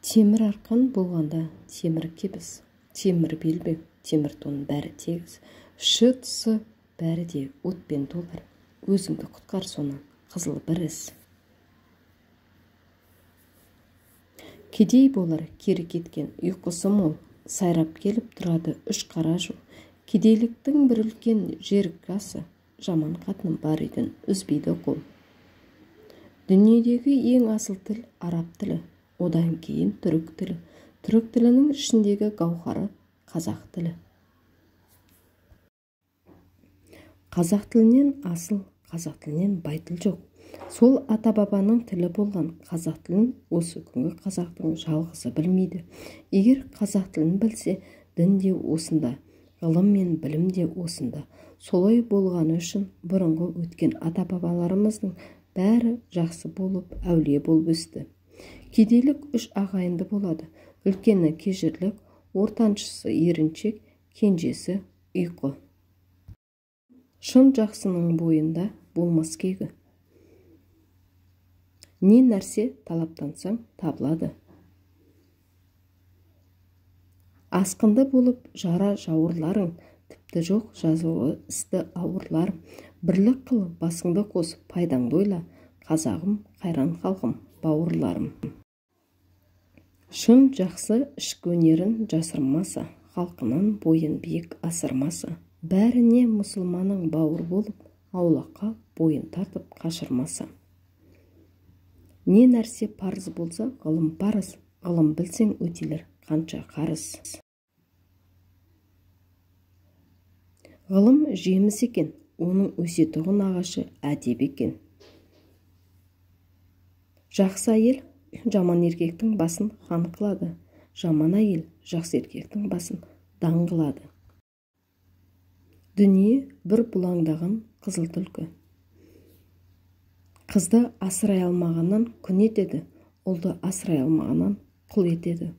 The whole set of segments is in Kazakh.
Темір арқан болғанда темір кебіс, темір белбеу, темір тон бәрі тегіс. Іші-тысы бәрі де отпен толар. Өзіңді құтқар сонан, қызыл бір іс. Кедей болар кері кеткен ұйқысы мол, сайрап келіп тұрады үш қара жол. Кедейліктің бір үлкен жерік асы, жаман қатын бар үйден үзбейді қол. Дүниедегі ең асыл тіл араб тілі, одан кейін түрік тілі. Түрік тілінің ішіндегі гауһары қазақ тілі. Қазақ тілінен асыл, қазақ тілінен бай тіл жоқ. Сол ата-бабаның тілі болған қазақ тілін осы күнгі қазақтың жалғызы білмейді. Егер қазақ тілін білсе, дін де осында, ғылым мен білім де осында. Солай болғаны үшін бұрынғы өткен ата-бабаларымыздың бәрі жақсы болып, әулие болып өсті. Кедейлік үш ағайынды болады. Үлкені кежірлік, ортаншысы еріншек, кенжесі ұйқы. Шын жақсының бойында болмас кегі. Не нәрсе талаптансаң табылады. Асқынды болып жара жауырларың, тіпті жоқ жазуы істі ауырлар. Бірлік қыл, басыңды қос, пайдаңды ойла, қазағым, қайран халқым, бауырларым. Шын жақсы ішкі өнерін жасырмаса, халқынан бойын биік асырмаса, бәріне мұсылманның бауыр болып, аулаққа бойын тартып қашырмаса. Не нәрсе парыз болса, ғылым парыз, ғылым білсең өтелер қанша қарыз. Ғылым жеміс екен, оның өсетұғын ағашы әдеп екен. Жақсы әйел жаман еркектің басын хан қылады, жаман әйел жақсы еркектің басын даң қылады. Дүние бір бұлаңдаған қызыл түлкі. Қызды асырай алмағаннан күн етеді, ұлды асырай алмағаннан құл етеді.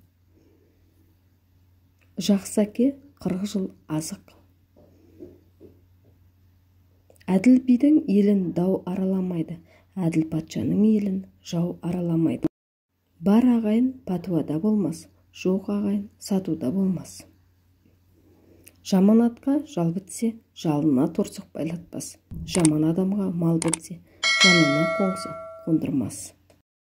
Жақсы әке 40 жыл азық. Әділ бидің елін дау араламайды, әділ патшаның елін жау араламайды. Бар ағайын пәтуада болмас, жоқ ағайын сатуда болмас. Жаман атқа жал бітсе, жалына торсық байлатпас. Жаман адамға мал бітсе, жанына қоңсы қондырмас.